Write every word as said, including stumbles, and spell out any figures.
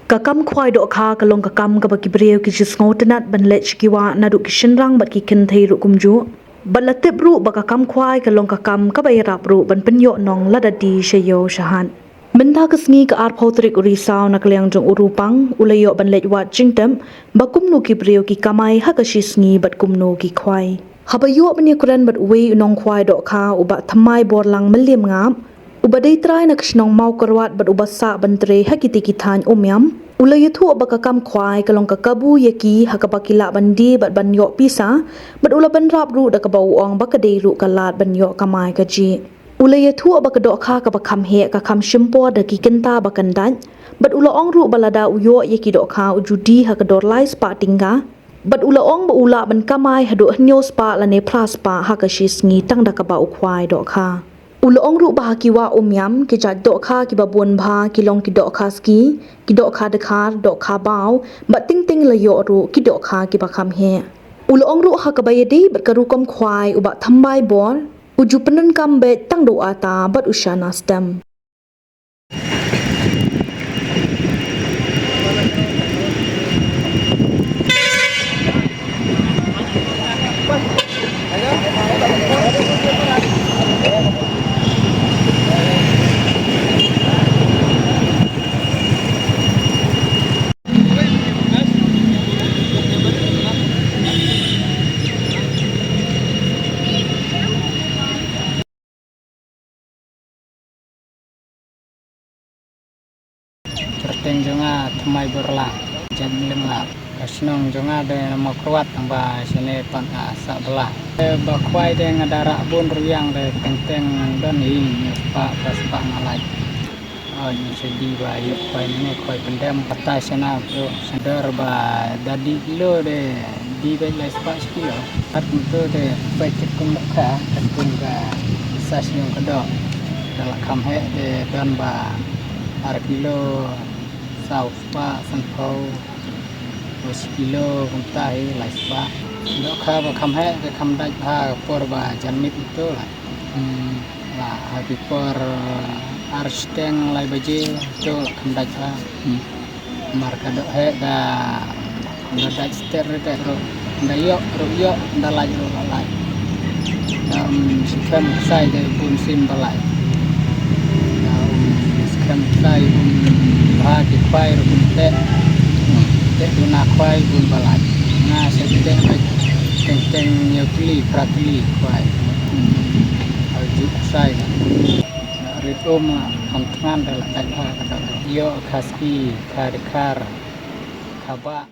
Ka kam khwai dohkha ka long ka kam kaba ki briew ki ju sngewtynnad ban leit sha ki wah naduh ki shynrang bad ki kynthei ruh kumjuh. Bad la tip ruh ba ka kam khwai ka long ka kam kaba ïarap ruh ban pynïoh nong lada die sha ïew sha hat. Mynta ka sngi ka arphew tarik u Risaw na ka liang jong u Rupang u la ïoh ban leit wad jingtip ba kumno ki briew ki kamai ha ka shi sngi bad kumno ki khwai. Haba ïoh ban ïakren bad uwei u nongkhwai dohkha u Bah Thymmai Borlang Mylliem Ngap, uba dei trai na ka shnong Mawkyrwat bad uba sah ban trei ha kitei ki thaiñ Umiam, u la ïathuh ba ka kam khwai ka long ka kabu ïa ki ha kaba ki lah ban die bad ban ïoh pisa, bad u la bynrap ruh da kaba u ong ba ka dei ruh ka lad ban ïoh kamai kajih. U la ïathuh ba ka dohkha kaba kham heh ka kham shim por da ki kynta ba kyndait, bad u la ong ruh ba lada u ïoh ïa ki dohkha u ju die ha ka dor lai spah tyngka, bad u la ong ba u lah ban kamai haduh hynñiew spah lane phra spah ha ka shi sngi tang da kaba u khwai dohkha. U la ong ruh ba ha ki wah Umiam ki jait dohkha kiba bun bha ki long ki dohkha ski, ki dohkha dkhar, dohkha baw, bad teng teng la ïoh ruh ki dohkha kiba kham heh. U la ong ruh ha kaba ïadei bad ka rukom khwai u Bah Thymmai Bor, u ju pyndonkam beit tang da u ata bad u shana stem. Kyrteng jong nga Thymmai Borlang, jait Mylliem Ngap. Ka shnong jong nga dei na Mawkyrwat, tang ba shane pat nga sah bylla. Ba khwai dei nga da rah bun ruh ïa nga, dei teng teng don ïing hynñiew spah, phra spah nga lait. Oi, ngi sa die ba ïoh khwai ne khwai pyndem, kata shana bro. Sa dor ba da die kilo de, die beit lai spah shi kilo. Kat kumto de peit kum ka, kat kum ka sa shnong ka doh. Da la kham heh de don ba ar kilo saw spah, sanphew, ba shi kilo kumta hi lai spah. Dohkha ba kham heh, ka kham dait bha ka por ba jan miet kumto la. Hmm, la ha ki por ar shiteng lai baje to la kham dait bha. Hmm. Mar ka doh heh da, da dait stet re te ruh. Da ïoh ruh ïoh, da lait ruh la lait. Da um skhem ksai de bun sim ba lait. Da um skhem ksai bun bha ki khwai ruh bun te. Te bun na khwai bun ba lait. Nga sa te ba teng teng hynñiew tylli, phra tylli khwai. Al ju ksai. Rit um kham thngan da la dait bha ka doh. Ïoh kha ski, kha dkhar, kha bah.